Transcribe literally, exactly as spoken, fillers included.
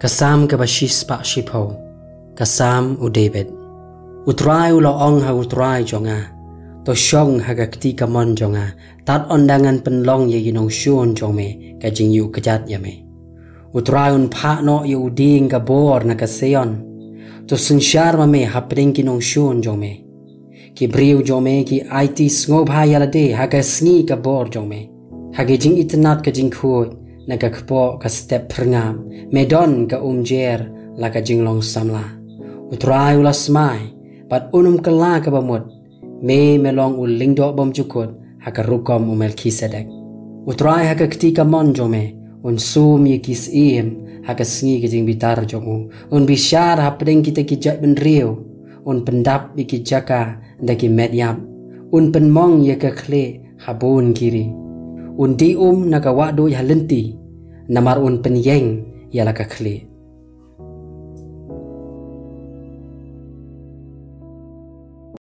Ka Salm kaba shispah shiphew. Ka Salm u David. U Trai u la ong ha u Trai jong nga: To shong ha ka kti kamon jong nga, tad ynda ngan pynlong ïa ki nongshun jong me ka jingïuh kjat ïa me. U Trai un phah noh ïa u dieng ka bor na ka Zion. To synshar ma me hapdeng ki nongshun jong me. Ki briew jong me ki aiti sngewbha ïa lade ha ka sngi ka bor jong me. Ha ka jingitynnad ka jingkhuid, na ka kpoh ka step phyrngab, me don ka umjer la ka jinglong samla. U Trai u la smai, bad un ym kylla kaba mut. Me, me long u lyngdoh bymjukut ha ka rukom u Melkisedek. U Trai ha ka kti kamon jong me un sum ïa ki syiem ha ka sngi ka jingbitar jong u. Un bishar hapdeng kita ki jaitbynriew. Un pyndap ïa ki jaka da ki met ïap. Un pynmong ïa ka khlieh ha bun ki ri. Un dih um na ka wahduid ha lynti, namar un pynïeng ïa la ka khlieh.